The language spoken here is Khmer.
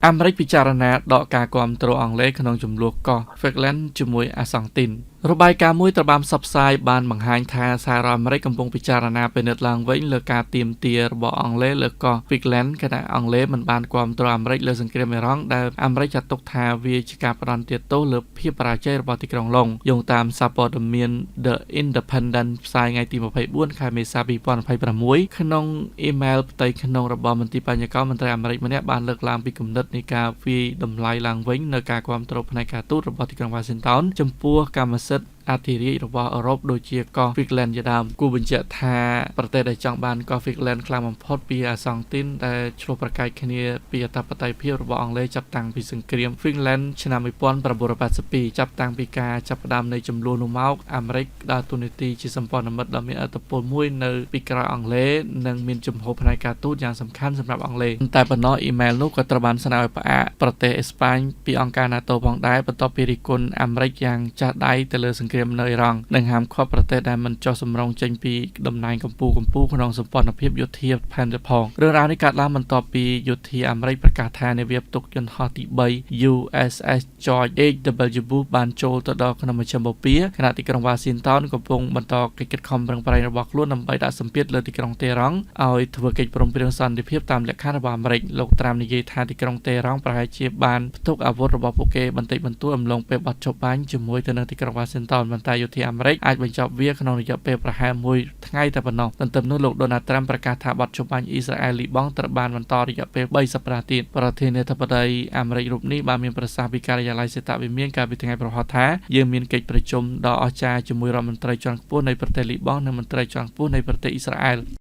អាមេរិកពិចារណាដកការគាំទ្រអង់គ្លេសក្នុងជម្លោះកោះ Falkland ជាមួយអាសង់ទីនរបាយការណ៍មួយត្រូវបានផ្សព្វផ្សាយបានបង្ហាញថាសហរដ្ឋអាមេរិកកំពុងពិចារណាពិនិត្យឡើងវិញលើការទាមទាររបស់អង់គ្លេសលើកោះ Falkland ខណៈអង់គ្លេសមិនបានគាំទ្រអាមេរិកលើសង្គ្រាមអ៊ីរ៉ង់ដែលអាមេរិកចាត់ទុកថាវាជាការផ្ដន្ទាទោសលើភាពបរាជ័យរបស់ទីក្រុងឡុងយោងតាមសារព័ត៌មាន The Independent ផ្សាយថ្ងៃទី24ខែមេសា2026ក្នុងអ៊ីមែលផ្ទៃក្នុងរបស់មន្ទីរបញ្ញកោមន្ត្រីអាមេរិកម្នាក់បានលើកឡើងពីគំនិតនៃការវាយតម្លៃឡើងវិញនៅការគាំទ្រផ្នែកការទូតរបស់ទីក្រុង Washington ចំពោះកម្មសិទ្ធិអធិរាជរបស់អឺរ៉ុបដូចជាកោះ Falkland ជាដើមគូបញ្ជាក់ថាប្រទេសដែលចង់បានកោះ Falkland ខ្លាំងបំផុតពីអាសង់ទីនដែលឆ្លោះប្រកែកគ្នាពីអធិបតេយ្យភាពរបស់អង់គ្លេសចាប់តាំងពីសង្គ្រាម Falkland ឆ្នាំ1982ចាប់តាំងពីការចាប់ផ្ដើមនៃជម្លោះនោះមកអាមេរិកដើរតួនាទីជាសម្ព័ន្ធមិត្តដ៏មានឥទ្ធិពលមួយនៅពីក្រោយអង់គ្លេសនិងមានជំហរផ្នែកការទូតយ៉ាងសំខាន់សម្រាប់អង់គ្លេសតែប៉ុណ្ណោះអ៊ីមែលនោះក៏ត្រូវបានស្នើឲ្យផ្អាកប្រទេសអេស្ប៉ាញពីអង្គការ NATO ផងដែរបន្ទាប់ពីរិះគន់អាមេរិកយ៉ាងចាស់ដៃទៅលើសង្គ្រាមនៅអ៊ីរ៉ង់និងហាមឃាត់ប្រទេសដែលមិនចុះសម្រុងចេញពីតំណែងកម្ពុជាកម្ពុជាក្នុងសម្ព័ន្ធភាពយោធាផែនទៅផងរឿងរ៉ាវនេះកើតឡើងបន្ទាប់ពីយោធាអាមេរិកប្រកាសថានាវាផ្ទុកយន្តហោះទី3 USS George H.W. Bush បានចូលទៅដល់ក្នុងមជ្ឈិមបូព៌ាខណៈទីក្រុងវ៉ាស៊ីនតោនកំពុងបន្តកិច្ចខិតខំប្រឹងប្រែងរបស់ខ្លួនដើម្បីដាក់សម្ពាធលើទីក្រុងតេរ៉ង់ឲ្យធ្វើកិច្ចព្រមព្រៀងសន្តិភាពតាមលក្ខខណ្ឌរបស់អាមេរិកលោកត្រាំនិយាយថាទីក្រុងតេរ៉ង់ប្រហែលជាបានផ្ទុកអាវុធរបស់ពួកគេបន្តិចបន្តួចអំឡុងពេលបទជប់បាញ់ជាមួយទៅនឹងទីក្រុងវ៉ាស៊ីនតោនប៉ុន្តែយោធាអាមេរិកអាចបញ្ចប់វាក្នុងរយៈពេលប្រហែលមួយថ្ងៃតែប៉ុណ្ណោះទន្ទឹមនោះលោកដូណាល់ត្រាំប្រកាសថាបទជប់បាញ់អ៊ីស្រាអែលលីបង់ត្រូវបានបន្តរយៈពេល3សប្តាហ៍ទៀតប្រធានាធិបតីអាមេរិករូបនេះបានមានប្រសាសន៍ពីការិយាល័យសេតវិមានកាលពីថ្ងៃព្រហស្បតិ៍ថាយើងមានកិច្ចប្រជុំដ៏អស្ចារ្យជាមួយរដ្ឋមន្ត្រីជាន់ខ្ពស់នៃប្រទេសលីបង់និងមន្ត្រីជាន់ខ្ពស់នៃប្រទេសអ៊ីស្រាអែល។